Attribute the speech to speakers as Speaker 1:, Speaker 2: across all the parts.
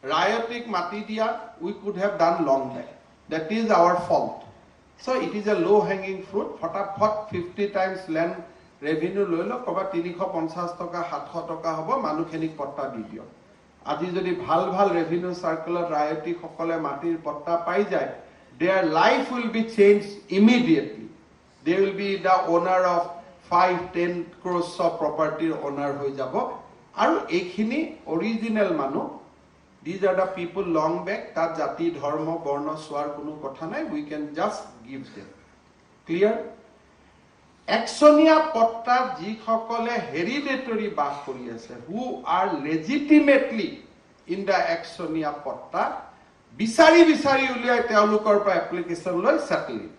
Speaker 1: ৰায়তীক মাটি দিয়া we could have done long back. That is our fault. So it is a low hanging fruit. ফটাফট 50 times land revenue লৈ লওক। ক'ৰবাত 350 টকা, 700 টকা হ'ব, মানুহখিনিক পট্টা দি দিয়ক। আজি যদি ভাল ভাল ৰেভিনিউ চাৰ্কেলত ৰায়তীসকলে মাটিৰ পট্টা পাই যায়, their life will be change immediately. They will be the owner of 5-10 crores of প্ৰপাৰ্টিৰ owner হৈ যাব। আৰু এইখিনি অৰিজিনেল মানুহ। These are the people long back. তাত জাতি, ধৰ্ম, বৰ্ণ চোৱাৰ কোনো কথা নাই। We can just give them. Clear? একচনীয়া পট্টাত যিসকলে হেৰিডেটৰী বাস কৰি আছে, who are legitimately in the একচনীয়া পট্টা, বিচাৰি বিচাৰি উলিয়াই তেওঁলোকৰ পৰা এপ্লিকেশ্যন লৈ ছেটেল it.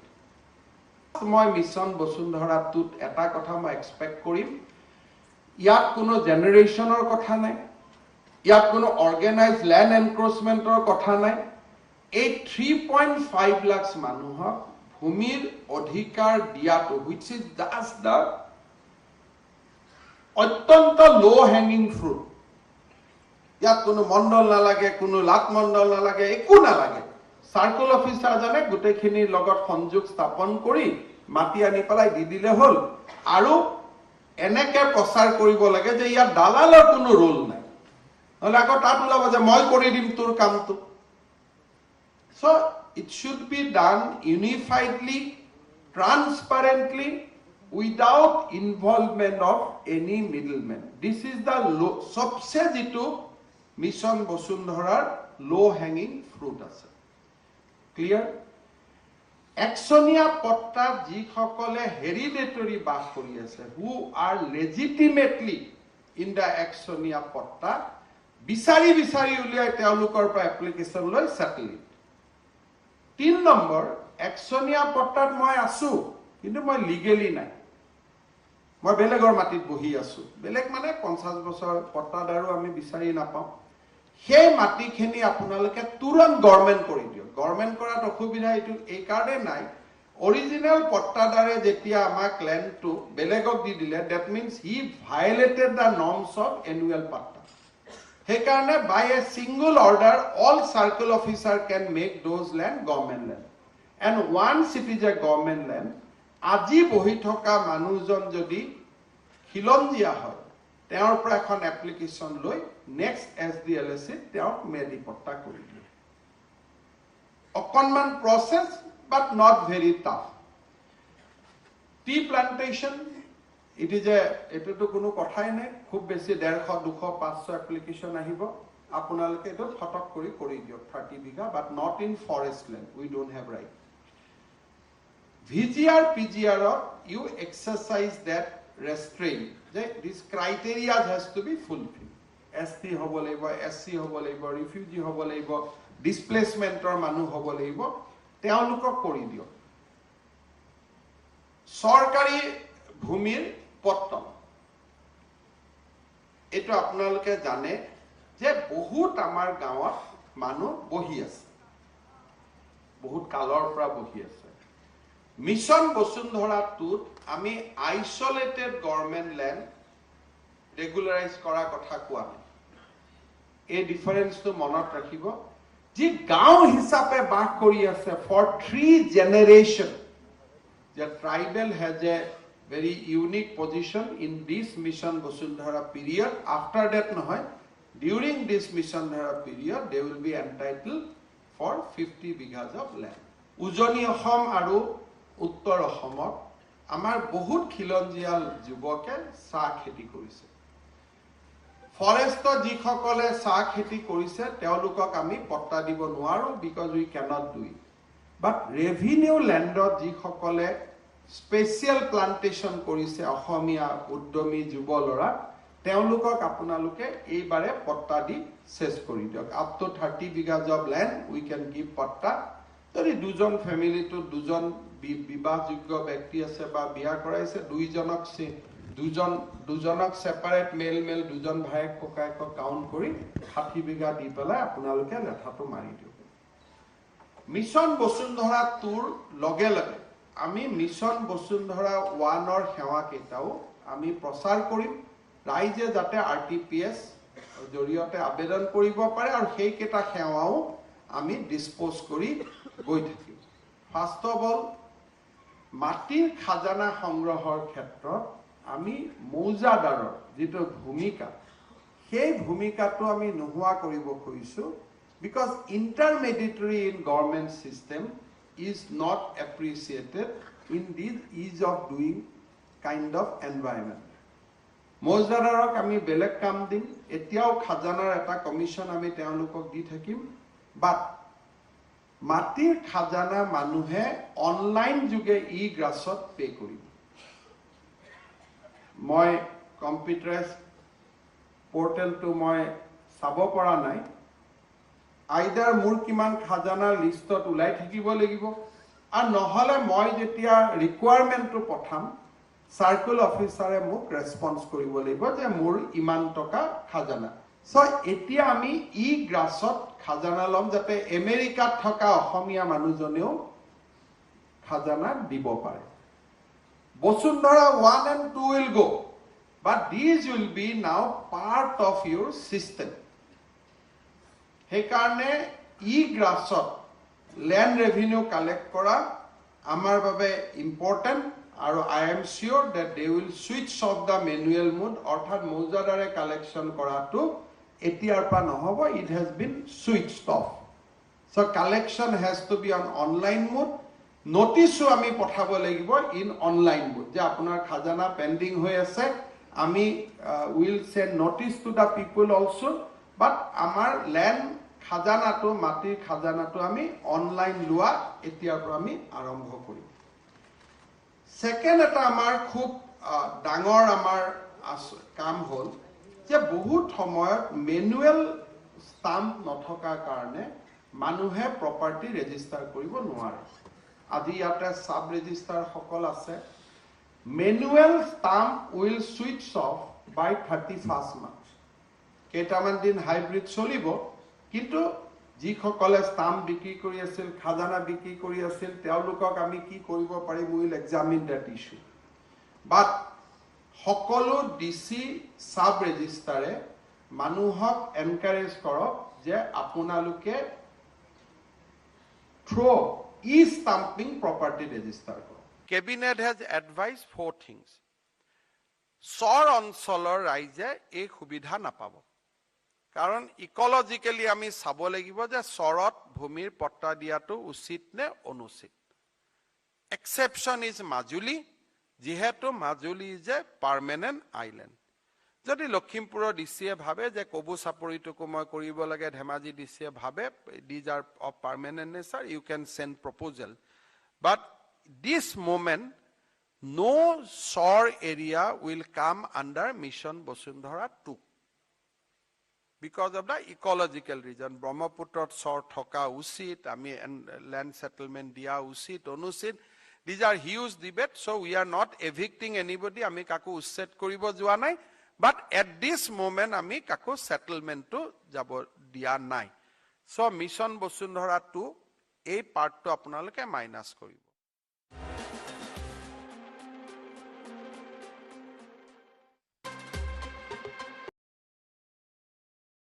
Speaker 1: মই মিছন বসুন্ধৰা টুত এটা কথা মই এক্সপেক্ট কৰিম, ইয়াত কোনো জেনেৰেশ্যনৰ কথা নাই, ইয়াত কোনো অৰ্গেনাইজ লেণ্ড এনক্ৰচমেণ্টৰ কথা নাই। এই 3.5 লাখ মানুহক ভূমিৰ অধিকাৰ দিয়াটো, which is just the অত্যন্ত ল' হেঙিং ফ্ৰুট। ইয়াত কোনো মণ্ডল নালাগে, কোনো লাট মণ্ডল নালাগে, একো নালাগে। চাৰ্কল অফিচাৰজনে গোটেইখিনিৰ লগত সংযোগ স্থাপন কৰি মাতি আনি পেলাই দি দিলে হ'ল। আৰু এনেকে প্ৰচাৰ কৰিব লাগে যে ইয়াত দালালৰ কোনো ৰোল নাই। নহ'লে আকৌ তাত ওলাব যে মই কৰি দিম তোৰ কামটো। So it should be done unifiedly, transparently, without involvement of any middleman. This is the low, চবচে যিটো মিছন বসুন্ধৰাৰ ল' হেঙিং ফ্ৰুট আছে। ক্লিয়াৰ? একচনীয়া পট্টাত যিসকলে হেৰিডেটৰী বাস কৰি আছে, who are legitimately in the একচনীয়া পট্টা, বিচাৰি বিচাৰি উলিয়াই তেওঁলোকৰ পৰা এপ্লিকেশ্যন লৈ ছেটেল it. 3 number, একচনীয়া পট্টাত মই আছো, কিন্তু মই লিগেলি নাই, মই বেলেগৰ মাটিত বহি আছো। বেলেগ মানে 50 বছৰ পট্টাদাৰো আমি বিচাৰি নাপাওঁ। সেই মাটিখিনি আপোনালোকে তুৰন্ত গভৰ্ণমেণ্ট কৰি দিয়ক। গভৰ্ণমেণ্ট কৰাত অসুবিধা এইটো এইকাৰণে নাই, অৰিজিনেল পট্টাদাৰে যেতিয়া আমাক লেণ্ডটো বেলেগক দি দিলে, that means he violated the norms of annual patta. সেইকাৰণে by a single order, all circle officer can make those land government land. And once it is a government land, আজি বহি থকা মানুহজন যদি খিলঞ্জীয়া হয়, তেওঁৰ পৰা এখন এপ্লিকেশ্যন লৈ নেক্সট এছ ডি এল এ চিত তেওঁক ম্যাদী পট্টা কৰি দিয়ে। অকণমান process, but not very tough. Tea plantation, it is a এইটোতো কোনো কথাই নাই। খুব বেছি 150, 200, 500 এপ্লিকেশ্যন আহিব। আপোনালোকে এইটো ফটক কৰি কৰি দিয়ক, 30 বিঘা, but not in forest land, we don't have right. VGR, পিজিআৰত you exercise that ৰেষ্ট্ৰেইন যে this criteria has to be fulfil. ST হ'ব লাগিব, এছ চি হ'ব লাগিব, ৰিফিউজি হ'ব লাগিব, ডিছপ্লেচমেণ্টৰ মানুহ হ'ব লাগিব, তেওঁলোকক কৰি দিয়ক। চৰকাৰী ভূমিৰ পট্টন, এইটো আপোনালোকে জানে যে বহুত আমাৰ গাঁৱত মানুহ বহি আছে, বহুত কালৰ পৰা বহি আছে। মিছন বসুন্ধৰা টুত আমি আইচলেটেড গভৰ্ণমেণ্ট লেণ্ড ৰেগুলাৰাইজ কৰাৰ কথা কোৱা নাই। এই ডিফাৰেন্সটো মনত ৰাখিব। যি গাঁও হিচাপে বাস কৰি আছে ফৰ থ্ৰী জেনেৰেশ্যন, যে tribal has a very unique position in this Mission Basundhara period. After that নহয়, during this Mission Dhara period, they will be entitled for 50 bighas of land. উজনি অসম আৰু উত্তৰ অসমত আমাৰ বহুত খিলঞ্জীয়া যুৱকে চাহ খেতি কৰিছে। ফৰেষ্টত যিসকলে চাহ খেতি কৰিছে, তেওঁলোকক আমি পট্টা দিব নোৱাৰো, because we cannot do it. But revenue লেণ্ডত যিসকলে স্পেচিয়েল প্লান্টেশ্যন কৰিছে, অসমীয়া উদ্যমী যুৱ ল'ৰা, তেওঁলোকক আপোনালোকে এইবাৰে পট্টা দি চেছ কৰি দিয়ক। Up to 30 bighas of land we can give patta. যদি দুজন ফেমিলিটোত দুজন বিবাহযোগ্য ব্যক্তি আছে বা বিয়া কৰাইছে, দুইজনক দুজন দুজনক ছেপাৰেট মেল মেল দুজন ভায়েক ককায়েকক কাউণ্ট কৰি 60 বিঘা দি পেলাই আপোনালোকে লেঠাটো মাৰি দিয়ক। মিছন বসুন্ধৰা টুৰ লগে লগে আমি মিছন বসুন্ধৰা ওৱানৰ সেৱা কেইটাও আমি প্ৰচাৰ কৰিম, ৰাইজে যাতে আৰ টি পি এছ জৰিয়তে আবেদন কৰিব পাৰে আৰু সেইকেইটা সেৱাও আমি ডিছপ'জ কৰি গৈ থাকিম। ফাৰ্ষ্ট অফ অল, মাটিৰ খাজানা সংগ্ৰহৰ ক্ষেত্ৰত আমি মৌজাদাৰৰ যিটো ভূমিকা, সেই ভূমিকাটো আমি নোহোৱা কৰিব খুজিছোঁ, because intermediary in government system is not appreciated in this ease of doing kind of environment. মৌজাদাৰক আমি বেলেগ কাম দিম। এতিয়াও খাজানাৰ এটা কমিশ্যন আমি তেওঁলোকক দি থাকিম, বাট মাটিৰ খাজানা মানুহে অনলাইন যোগে ই গ্ৰাছত পে' কৰিব। মই কম্পিউটাৰাইজ পৰ্টেলটো মই চাব পৰা নাই। আইদাৰ মোৰ কিমান খাজানা লিষ্টত ওলাই থাকিব লাগিব আৰু নহ'লে মই যেতিয়া ৰিকুৱাৰমেণ্টটো পঠাম, চাৰ্কুল অফিচাৰে মোক ৰেচপন্স কৰিব লাগিব যে মোৰ ইমান টকা খাজানা। চ' এতিয়া আমি ই গ্ৰাছত খাজানা ল'ম, যাতে আমেৰিকাত থকা অসমীয়া মানুহজনেও খাজানা দিব পাৰে। বসুন্ধৰা 1 and 2 will go, but these will be now part of your system. সেইকাৰণে ই গ্ৰাছত লেণ্ড ৰেভিনিউ কালেক্ট কৰা আমাৰ বাবে ইম্পৰ্টেণ্ট আৰু I am sure that they will switch off the manual mode. অৰ্থাৎ মৌজাদাৰে কালেকশ্যন কৰাটো এতিয়াৰ পৰা নহ'ব। It has been switch off, so collection has to be on online mode. নটিচো আমি পঠাব লাগিব ইন অনলাইন মোড যে আপোনাৰ খাজানা পেণ্ডিং হৈ আছে। আমি will send notice to the people also, but আমাৰ লেণ্ড খাজানাটো, মাটিৰ খাজানাটো আমি অনলাইন লোৱা এতিয়াৰ পৰা আমি আৰম্ভ কৰিম। ছেকেণ্ড, এটা আমাৰ খুব ডাঙৰ আমাৰ কাম হ'ল যে বহুত সময়ত মেনুৱেল ষ্টাম্প নথকাৰ কাৰণে মানুহে প্ৰপাৰ্টি ৰেজিষ্টাৰ কৰিব নোৱাৰে। আজি ইয়াতে চাব ৰেজিষ্টাৰসকল আছে। Manual stamp will switch off by 31st March. কেইটামান দিন হাইব্ৰিড চলিব, কিন্তু যিসকলে ষ্টাম্প বিক্ৰী কৰি আছিল, খাজানা বিক্ৰী কৰি আছিল, তেওঁলোকক আমি কি কৰিব পাৰিম, will examine that issue. But সকলো ডি চি, চাব ৰেজিষ্টাৰে মানুহক এনকাৰেজ কৰক যে আপোনালোকে থ্ৰ' ই ষ্টাম্পিং প্ৰপাৰ্টি ৰেজিষ্টাৰ কৰক। Cabinet has advised four things. চৰ অঞ্চলৰ ৰাইজে এই সুবিধা নাপাব, কাৰণ ইকলজিকেলি আমি চাব লাগিব যে চৰত ভূমিৰ পট্টা দিয়াটো উচিত নে অনুচিত। এক্সেপশ্যন is Majuli, যিহেতু Majuli is a permanent island. যদি লখিমপুৰৰ ডি চিয়ে ভাবে যে কবু চাপৰিটোকো মই কৰিব লাগে, ধেমাজি ডি চিয়ে ভাবে, these are of permanent nature, you can send proposal. But this moment no চৰ area will come under Mission Basundhara 2 because of the ecological reason. ব্ৰহ্মপুত্ৰত চৰ থকা উচিত, আমি লেণ্ড ছেটেলমেণ্ট দিয়া উচিত, অনুচিত, these are huge debate. So we are not evicting anybody. আমি কাকো উচ্ছেদ কৰিব যোৱা নাই, বাট এট দিছ মুমেণ্ট আমি কাকো ছেটেলমেণ্টটো যাব দিয়া নাই। চ' মিছন বসুন্ধৰা টু এই পাৰ্টটো আপোনালোকে মাইনাছ কৰিব।